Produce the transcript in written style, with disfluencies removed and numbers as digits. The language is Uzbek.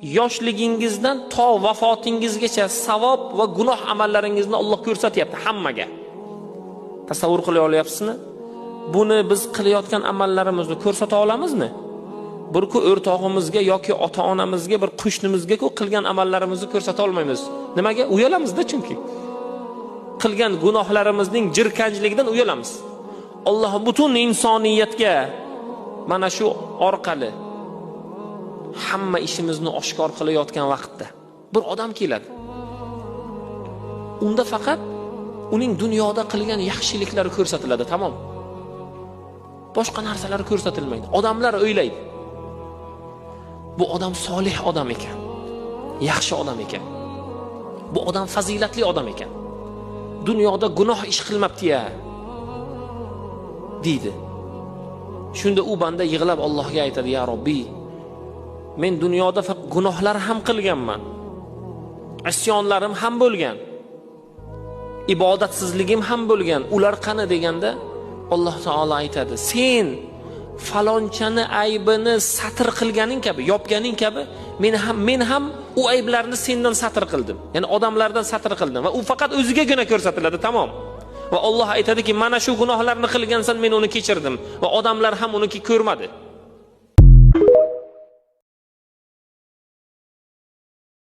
Yoshligingizdan to vafotingizgacha savob va gunoh amallaringizni Alloh ko'rsatyapti hammaga. Tasavvur qila olyapsizmi? Buni biz qilayotgan amallarimizni ko'rsata olamizmi? Bir-ku o'rtog'imizga yoki ota-onamizga, bir qo'shnimizga-ku qilgan amallarimizni ko'rsata olmaymiz. Nimaga? Uyalamizda chunki. Qilgan gunohlarimizning jirkanchligidan uyalamiz. Alloh butun insoniyatga mana shu orqali hamma ishimizni oshkor qilayotgan vaqtda bir odam keladi. Unda faqat uning dunyoda qilgan yaxshiliklari ko'rsatiladi, tamom. Boshqa narsalar ko'rsatilmaydi. Odamlar o'ylaydi, bu odam solih odam ekan, yaxshi odam ekan, bu odam fazilatli odam ekan, dunyoda gunoh ish qilmabdi-ya deydi. Shunda u banda yig'lab Allohga aytadi: "Ya Robbi, men dunyoda faqat gunohlar ham qilganman, isyonlarim ham bo'lgan, ibodatsizligim ham bo'lgan, ular qani?" deganda Alloh taolo aytadi: "Sen falonchani aybini satr qilganing kabi, yopganing kabi, men ham u ayblarni sendan satr qildim. Ya'ni odamlardan satr qildim va u faqat o'zigagina ko'rsatiladi, tamom." Va Alloh aytadiki, mana shu gunohlarni qilgansan, men uni kechirdim va odamlar ham uni ko'rmadi.